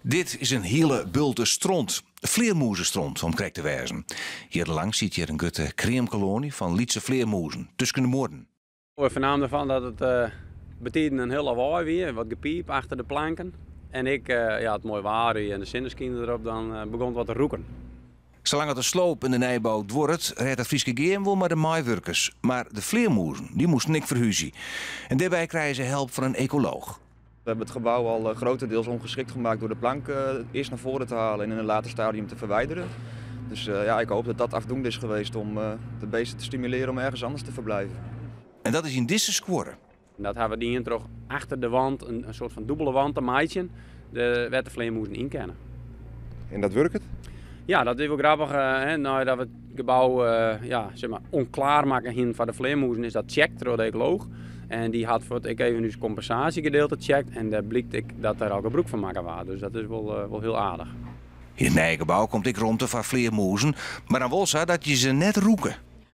Dit is in hiele bulte stront. Flearmûzestront om krekt te wêzen. Jierrenlang siet hjir in grutte kreamkoloanje fan lytse flearmûzen tusken de muorren. We fernamen derfan dat it betiden in hiel lawaai wie, wat gepiip achter de planken. En ek, ja, it moai waar wie en de sinne skynde derop, dan begûn it wat te rûken. Salang't de sloop en de nijbou duorret, rêdt it Fryske Gea him wol mei de meiwurkers. Mar de flearmûzen, dy moasten ek ferhúzje. En dêrby krije se help fan in ekolooch. We hebben het gebouw al grotendeels ongeschikt gemaakt door de plank eerst naar voren te halen en in een later stadium te verwijderen. Dus ja, ik hoop dat dat afdoende is geweest om de beesten te stimuleren om ergens anders te verblijven. En dat is yn dizze skuorre. Dat hawwe we dien troch achter de wand in soart fan dûbele wand te meitsjen, wêr't de flearmûzen yn kinne. En dat wurket? Ja, dat is wol grappich. Hè, neidat we it gebou ja, zeg maar, onklaar makke hienen foar de flearmûzen, is dat checkt troch de ekolooch. En dy hat fuort ek even ús kompinsaasjegedeelte checkt en dêr blykt ek dat der al gebrûk fan makke waard. Dus dat is wol hiel aardich. Yn it nije gebou komt ek romte foar flearmûzen, mar dan wol sa dat je se net rûke.